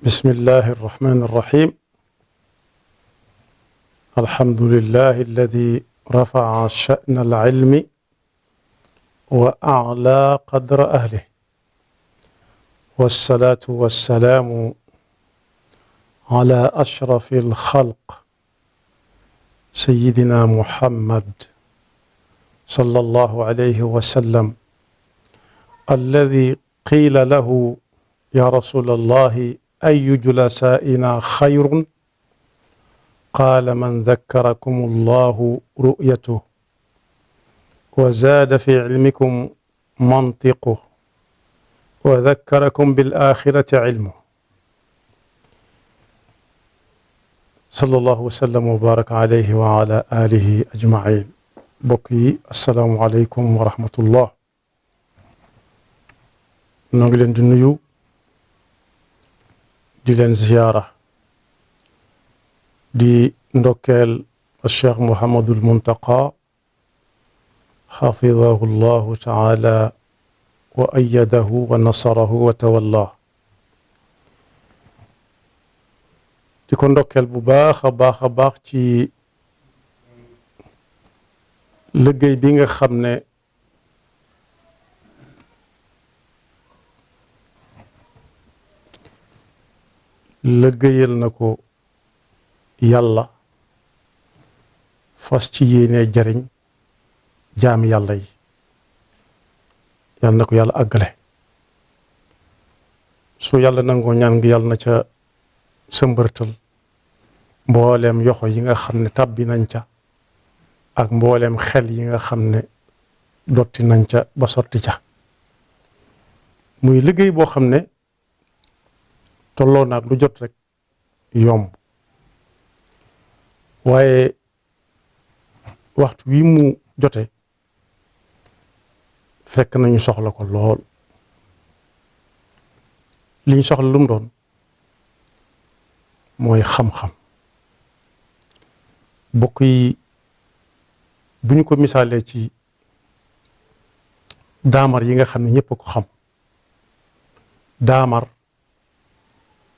بسم الله الرحمن الرحيم. الحمد لله الذي رفع شأن العلم وأعلى قدر أهله، والصلاة والسلام على أشرف الخلق سيدنا محمد صلى الله عليه وسلم الذي قيل له يا رسول الله أي جلسائنا خير؟ قال من ذكركم الله رؤيته وزاد في علمكم منطقه وذكركم بالآخرة علمه. صلى الله وسلم وبارك عليه وعلى آله أجمعين. mbokk yi assalaamu aleykum wa rahmatullah. noo ngi leen di nuyu di leen ziyaara di ndokkeel Cheikh Mouhamadul Muntaqa xafidahu llahu taala wa ayyadahu wa nasarahu wa tawalla. di ko ndokkeel bu baax a baax a baax ci liggéey bi nga xam ne liggéeyal na ko yàlla, fas ci yéene jariñ jaami yàlla yi. yàlla na ko yàlla àggale. su yàlla nangoo ñaan ngi yàlla na ca sëmbërtal mbooleem yoxo yi nga xam ne tàbbi nañ ca ak mbooleem xel yi nga xam ne dotti nañ ca ba sotti ca. muy liggéey boo xam ne tolloo naag lu jot rek yomb, waaye waxtu wi mu jote fekk nañu soxla ko lool. li ñu soxla lu mu doon mooy xam-xam. bokk yi bu ñu ko misaalee ci daamar yi nga xam ne ñëpp a ko xam, daamar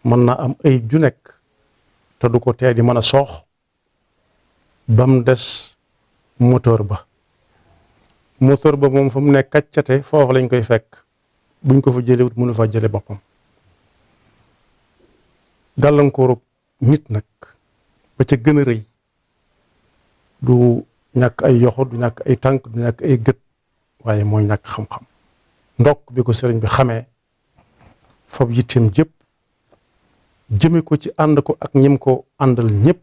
mën na am ay ju nekk te du ko tee di mën a soox ba mu des moteur ba. moteur ba moom fa mu nekk kaccate foofu lañ koy fekk, buñ ko fa jëlewut mënu fa jële boppam. gàllankooru nit nag ba ca gën a rëy du ñàkk ay yoxo, du ñàkk ay tànk, du ñàkk ay gët, waaye mooy ñàkk xam-xam. ndokk bi ko sëriñ bi xamee fab yitteem jëpp jëme ko ci ànd ko ak ñim ko àndal ñëpp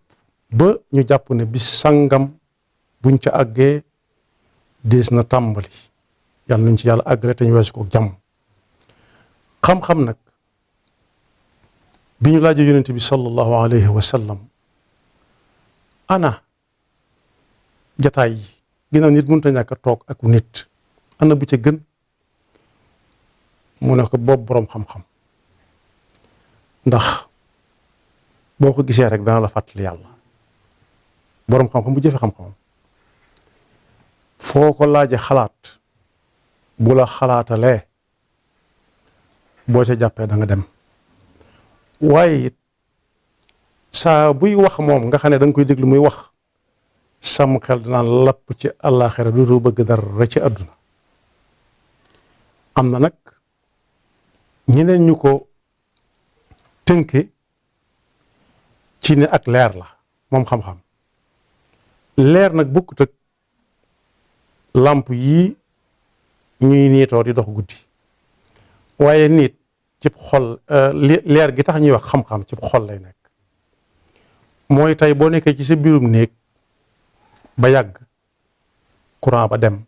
ba ñu jàpp ne bis sangam buñ ca àggee dees na tàmbali. yàlla nañ ci yàlla àggale te ñu weesu ko jàmm. xam-xam nag bi ñu laajee yonent bi sallallahu alayhi wa sallam ana jataay yi ginnaaw nit mënut a ñàkk a toog ak nit, ana bu ca gën? mu ne ko boobu boroom xam-xam, ndax boo ko gisee rek dana la fàttali yàlla. boroom xam-xam bu jëfe xam-xamam foo ko laaje xalaat bu la xalaatalee boo ca jàppee da nga dem. waaye it saa buy wax moom nga xam ne da nga koy déglu muy wax, sam xel dinaan lapp ci àllaaxira du bëgg dara ci àdduna. am na nag ñeneen ñu ko tënke ci ne ak leer la moom xam-xam. leer nag bokkut ak làmp yii ñuy niitoo di dox guddi, waaye nit cib xol, leer gi tax ñuy wax xam-xam cib xol lay nekk. mooy tey boo nekkee ci sa biirum néeg ba yàgg courant ba dem,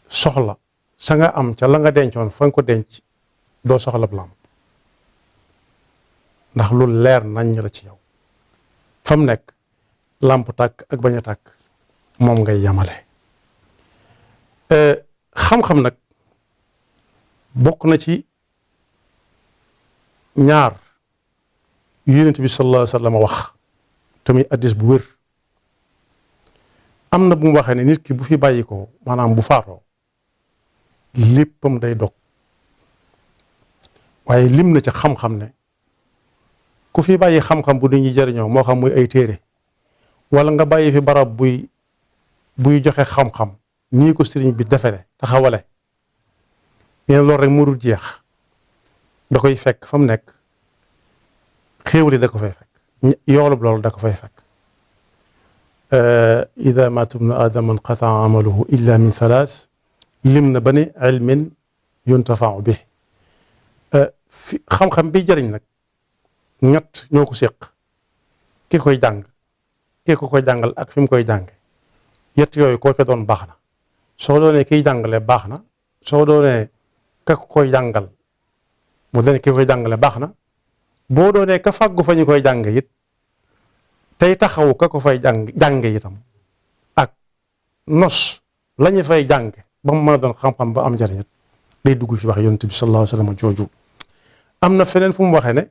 soxla sa nga am ca la nga dencoon fa nga ko denc, doo soxla làmp ndax lu leer nañ la ci yow. fa mu nekk làmp tàkk ak bañ a tàkk moom ngay yamale. xam-xam nag bokk na ci ñaar yonent bi sallallahu alayhi wa sallam wax tamit addis bu wér. am na bu mu waxee ne nit ki bu fi bàyyi ko, maanaam bu faatoo léppam day dog waaye lim na ca xam-xam ne ku fi bàyyi xam-xam bu nit ñi jëriñoo moo xam muy ay téere wala nga bàyyi fi barab buy joxe xam-xam nii ko sëriñ bi defere taxawale nee na loolu rek mu dul jeex da koy fekk fa mu nekk xéewali da ko fay fekk yoolub loolu da ko fay fekk ida maata ibnu aadama inqataa amaluhu illa min thalaas lim na ba ne ilmin yuntafau bi fi xam-xam bi jëriñ nag ñett ñoo ko séq ki koy jàng ki ko koy jàngal ak fi mu koy jànge yett yooyu koo ca doon baax na soo doonee kiy jàngale baax na soo doonee ka koy jàngal bu dee ki koy jàngale baax na boo doonee ka fàggu fa ñu koy jànge it tey taxawu ka ko fay jànge itam ak nos la ñu fay jànge ba mu mën a doon xam-xam ba am njëriñ it day dugg ci wax yonent bi sallallahu alayhi wa sallam jooju am na feneen fu mu waxee ne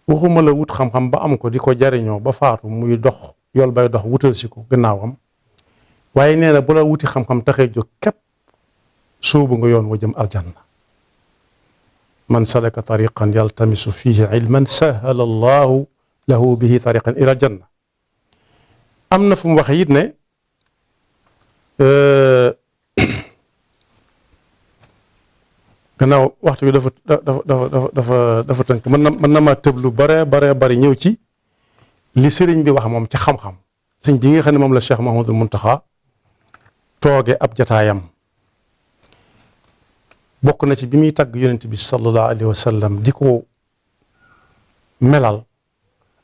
waxuma la wut xam-xam ba am ko di ko jariñoo ba faatu muy dox yool bay dox wutal si ko gannaawam waaye nee na bu la wuti xam-xam taxee jóg képp sóobu nga yoon wa jëm aljanna man salaka tariqan yaltamisu fihi ilman sahala allahu lahu bihi tariqan ila aljanna am na fu mu waxe it ne gannaaw waxtu bi dafa tënk mën na ma tëb lu bare bari ñëw ci li sëriñ bi wax moom ci xam-xam sëriñ bi nga xam ne moom la Cheikh Mouhamadul Muntaxa tooge ab jataayam bokk na ci bi muy tagg yonent bi sallallahu alayhi wa sallam di ko melal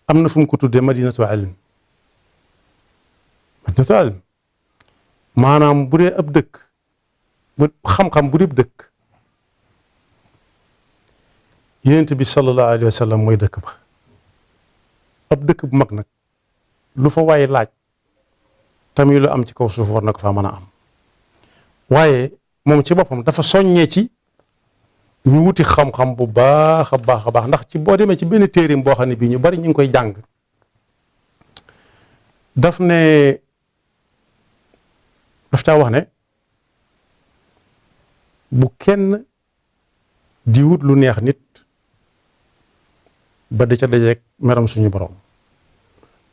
am na fu mu ko tuddee madinatu ilm maanaam bu dee ab dëkk bu xam-xam bu dee dëkk yonent bi sallallahu alayhi wa sallam mooy dëkk ba ab dëkk bu mag nag lu fa waaye laaj tamit lu am ci kaw suuf war na ko faa mën a am waaye moom ci boppam dafa soññee ci ñu wuti xam-xam bu baax a baax ndax ci boo demee ci benn téerim boo xam ne bii ñu bari ñu ngi koy jàng daf caa wax ne bu kenn di wut lu neex nit ba di ca dajeeg meram suñu borom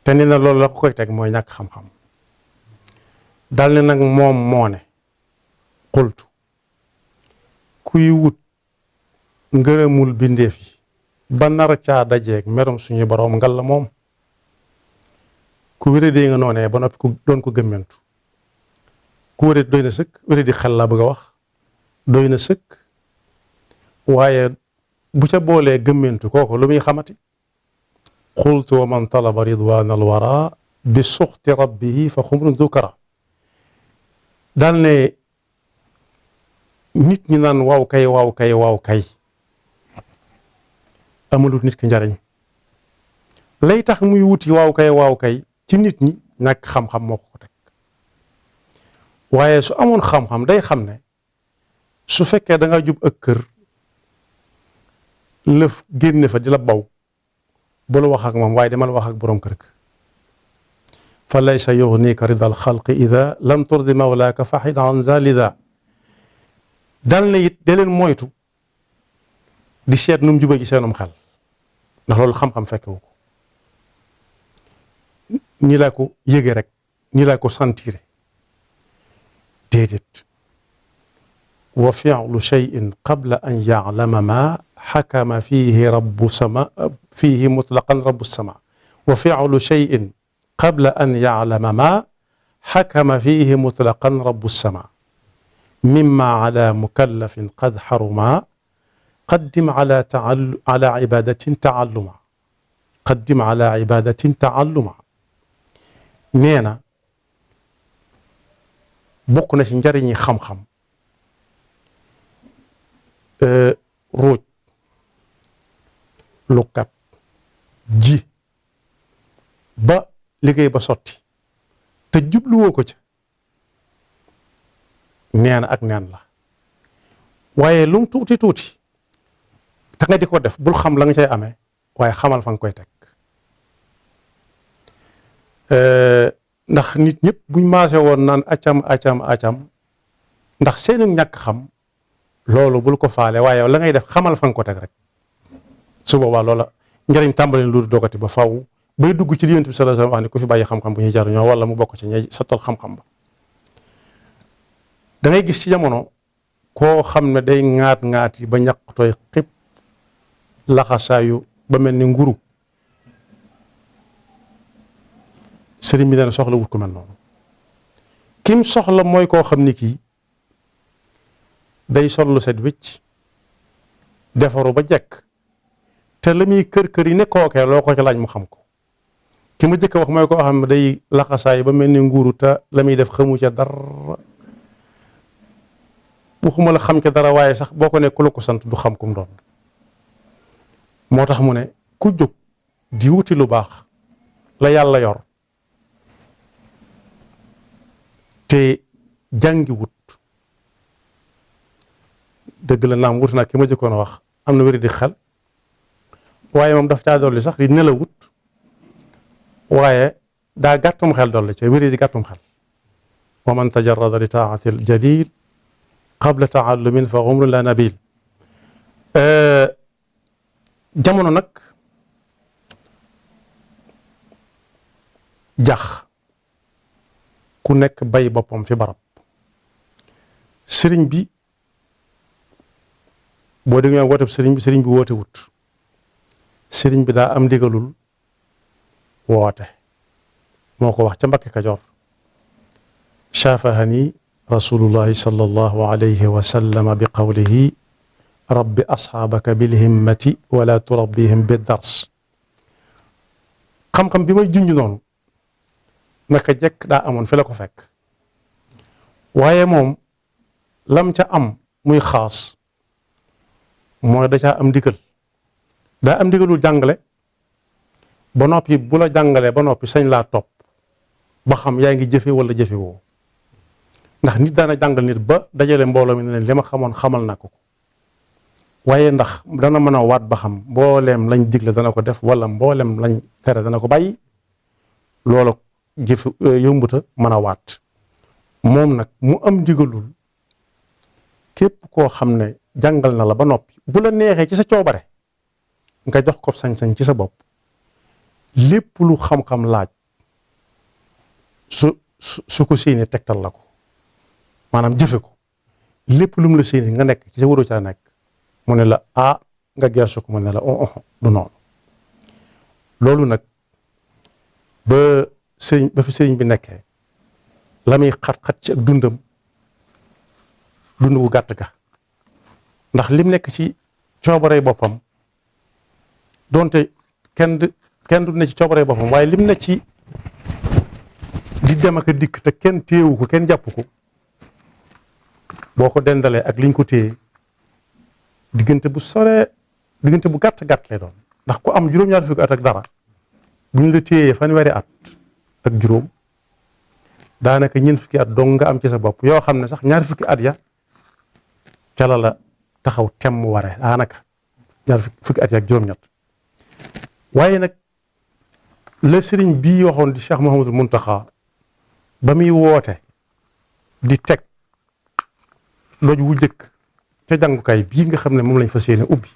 te ni na loolu la ko koy teg mooy ñàkk xam-xam dal ne nag moom moo ne xultu kuy wut ngërëmul bindeef yi ba nar caa dajeeg meram suñu borom ngal la moom ku wéradee nga noonee ba noppi ku doon ko gëmmentu ku wéradi doy na sëkk wéradi xel laa bëgg a wax doy na sëkk waaye bu ca boolee gëmmentu kooku lu muy xamati xultu wa man talaba ridwan alwara bi suxti rabbihi fa xumrun dukara daal ne nit ñi naan waaw kay amalut nit ki njariñ lay tax muy wuti waaw kay ci nit ñi ñàkk xam-xam moo ko teg waaye su amoon xam-xam day xam ne su fekkee da nga jub ak kër lëf génne fa di la baw bu la wax ak moom waaye demal wax ak borom kër ga fa laysa yughnika rida al xalqi ida lam turdi mawlaaka faxid an zalida dal na it da leen moytu di seet nu mu juba ci seenum xel ndax loolu xam-xam fekkewu ko nii laa ko yëge rek nii laa ko sentire déedéet wa fi'lu shay'in qabla an ya'lama ma xakama fiihi rabbu sama fiihi mutlaqan rabbu sama wa fi'lu shay'in qabla an ya'lama ma xakama fiihi mutlaqan rabbu sama mimma ala mukallafin qad xaruma qaddim ala ibadatin taalluma qaddim ala ibadatin taalluma nee na bokk na ci njariñi xam-xam ruuj lukat ji ba liggéey ba sotti te jubluwoo ko ca neen ak neen la waaye lum tuuti te nga di ko def bul xam la nga cay amee waaye xamal fa nga koy teg ndax nit ñëpp buñ maase woon naan acam ndax seenu ñàkk xam loolu bul ko faale waaye la ngay def xamal fa nga ko teg rek su boobaa loola njëriñ tàmbali lu doogati ba faw bay dugg ci li Yonent bi sallallahu alayhi wasallam wax ne ku fi bàyyi xam-xam bu ñuy jariñoo wala mu bokk ci ñay sottal xam-xam ba. da ngay gis ci jamono koo xam ne day ŋaat yi ba ñaq tooy xib laxasaayu ba mel ni nguru sëriñ bi nee na soxla wut ko mel noonu kim soxla mooy koo xam ni kii day sol lu set wicc defaru ba jekk te la muy kër yi ne kookee loo ko ci laaj mu xam ko ki ma jëkk wax mooy koo xam ne day laxasaay ba mel ni nguuru te la muy def xamu ca dara waxuma la xam ca dara waaye sax boo ko ne ku la ko sant du xam kum doon moo tax mu ne ku jóg di wuti lu baax la yàlla yor te jàngi wut dëgg la naam wut naa ki ma jëkkoon a wax am na wéri di xel waaye moom daf caa dolli sax di nelawut waaye daa gàttum xel dolli ca wéri di gàttum xel wa man tajarrada li taati al jalil qabla taallumin fa umrun la nabil jamono nag jax ku nekk bay boppam fi barab sëriñ bi boo déggee wooteb sëriñ bi woote wut sëriñ bi daa am ndigalul woote moo ko wax ca Mbakke Kajoor shaafahani rasulullahi sallallahu alayhi wa sallam bi qawlihi rabbi asxaabaka bilhimmati wala turabbihim biddars xam-xam bi may junj noonu naka jekk daa amoon fi la ko fekk waaye moom lam ca am muy xaas mooy da caa am ndigal daa am ndigalul jàngale ba noppi bu la jàngalee ba noppi sañ laa topp ba xam yaa ngi jëfe wala jëfe woo ndax nit daana jàngal nit ba dajale mbooloo mi ne leen li ma xamoon xamal na ko waaye ndax dana mën a waat ba xam mbooleem lañ digle dana ko def wala mbooleem lañ tere dana ko bàyyi loolu jëf yombuta mën a waat moom nag mu am ndigalul képp koo xam ne jàngal na la ba noppi bu la neexee ci sa coobare nga jox ko sañ-sañ ci sa bopp lépp lu xam-xam laaj su ko séenee tegtal la ko maanaam jëfe ko lépp lu mu la séenee nga nekk ci sa waru caa nekk mu ne la nga geesu ko mu ne la du noonu loolu nag ba fi sëriñ bi nekkee la muy xat-xat ci ak dund bu gàtt ga ndax lim nekk ci coobarey boppam donte kenn du ne ci coobarey boppam waaye lim ne ci di dem ak a dikk te kenn téewu ko kenn jàpp ko boo ko dendalee ak liñ ko téye diggante bu gàtt lay doon ndax ku am juróom-ñaar fukki at ak dara buñ la téyee fanweeri at ak juróom daanaka ñeent fukki at dong nga am ci sa bopp yoo xam ne sax ñaar fukki at ya ca la taxaw temm ware daanaka ñaar fukki at ya ak juróom-ñett waaye nag la sëriñ bii waxoon di Cheikh Mouhamadul Muntaxa ba muy woote di teg doj wu jëkk ca jàngukaay bii nga xam ne moom lañ fas yéene ubbi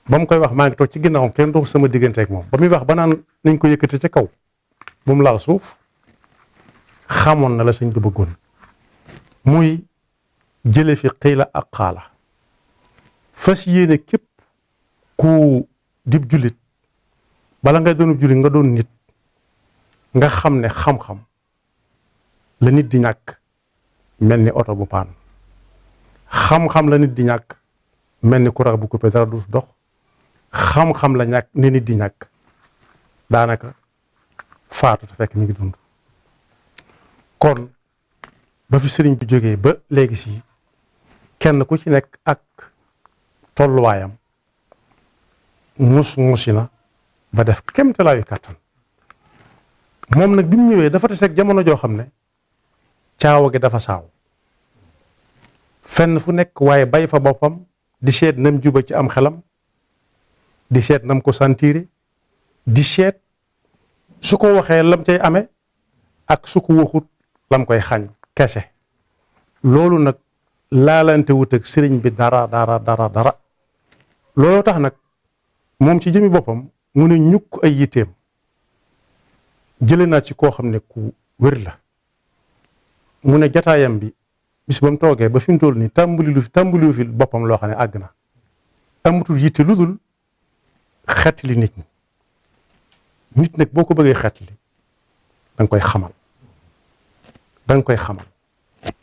ba mu koy wax maa ngi toog ci ginnaawam kenn dox sama diggante ak moom ba muy wax ba naan nañ ko yëkkati ca kaw bu mu laal suuf xamoon na la sëñ bi bëggoon muy jële fi xiila ak xaala fas yéene képp ku dib jullit bala ngay doon jullit nga doon nit nga xam ne xam-xam la nit di ñàkk mel ni oto bu paan xam-xam la nit di ñàkk mel ni courant bu coupé dara du dox xam-xam la ñàkk ni nit di ñàkk daanaka faatu te fekk ñu ngi dund kon ba fi sëriñ bi jógee ba léegi si kenn ku ci nekk ak tolluwaayam mus na ba def kéemtalaayu kàttan moom nag bi mu ñëwee dafa tase ak jamono joo xam ne caawa gi dafa saaw fenn fu nekk waaye bay fa boppam di seet nam juba ci am xelam di seet nam ko sentiire di seet su ko waxee lam cay amee ak su ko waxut lam koy xañ kese loolu nag laalante wut ak sëriñ bi dara looloo tax nag moom ci jëmi boppam mu ne ñukk ay yitteem jële naa ci koo xam ne ku wér la mu ne jataayam bi bis ba mu toogee ba fi mu toll nii tàmbaliwu fi boppam loo xam ne àgg na amatul yitte lu dul xeetli nit ñi nit nag boo ko bëggee xeetli danga koy xamal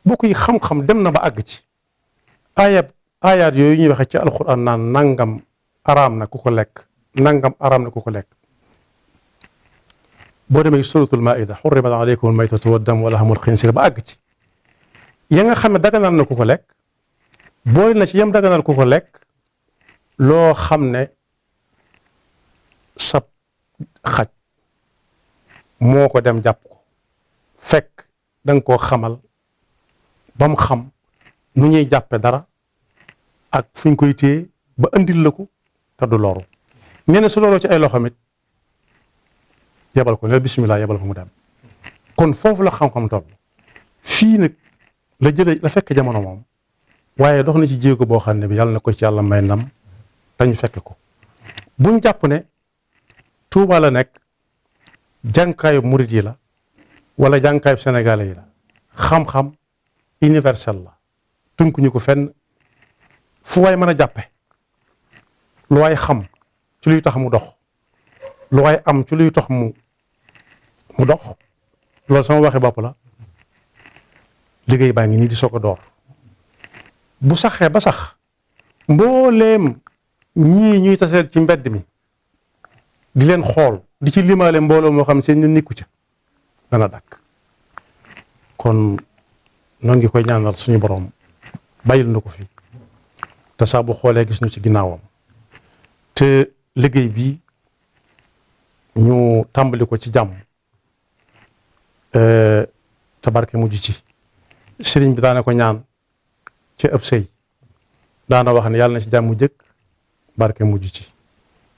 boo koy xam-xam dem na ba àgg ci aayaat yooyu ñuy waxe ci alquran naan nangam araam na ku ko lekk boo demee suratul maida xurrimat aleykum almaytatu waddam wa lahmul xinsiir ba àgg ci ya nga xam ne daganal na ku ko lekk boole na ci yam daganal ku ko lekk loo xam ne sab xaj moo ko dem jàpp ko fekk da nga koo xamal ba mu xam nu ñuy jàppe dara ak fu ñu koy téye ba andil la ko te du loru nee na su looloo ci ay loxoom it yebal ko ne bismillah yebal ko mu dem kon foofu la xam-xam toll fii nag la fekk jamono moom waaye dox na ci jéego boo xam ne bi yàlla na ko ci yàlla may ndam dañu fekk ko buñ jàpp ne Tuuba la nekk jànkaayu murit yi la wala jànkaayu sénégalais yi la xam-xam universel la tënkuñu ko fenn fu waay mën a jàppe lu waay xam ci luy tax mu dox lu waay am ci luy tax mu dox loolu sama waxi bopp la liggéey baa ngi nii di soog a door bu saxee ba sax mbooleem ñii ñuy taseel ci mbedd mi di leen xool di ci limaale mbooloo moo xam seen ñu nikku ca dana dakk kon noo ngi koy ñaanal suñu borom bàyyil na ko fi te saa bu xoolee gis ñu ci ginnaawam te liggéey bi ñu tàmbali ko ci jàmm te barke mujj ci sëriñ bi daana ko ñaan ci ëpp sëy daana wax ne yàlla na ci jàmm jëkk barke mujj ci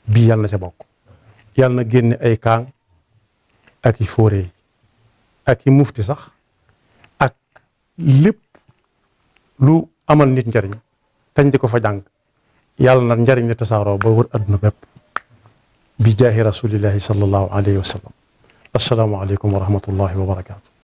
bii yàlla na ca bokk yàlla na génne ay kaang ak i fóoree ak i mufti sax ak lépp lu amal nit njariñ tañ di ko fa jàng yàlla na njariñ li tasaaroo ba wër adduna bépp bi jaahi rasulillahi sallallahu alayhi wa sallam assalaamu aleykum wa rahmatullahi wa barakaatu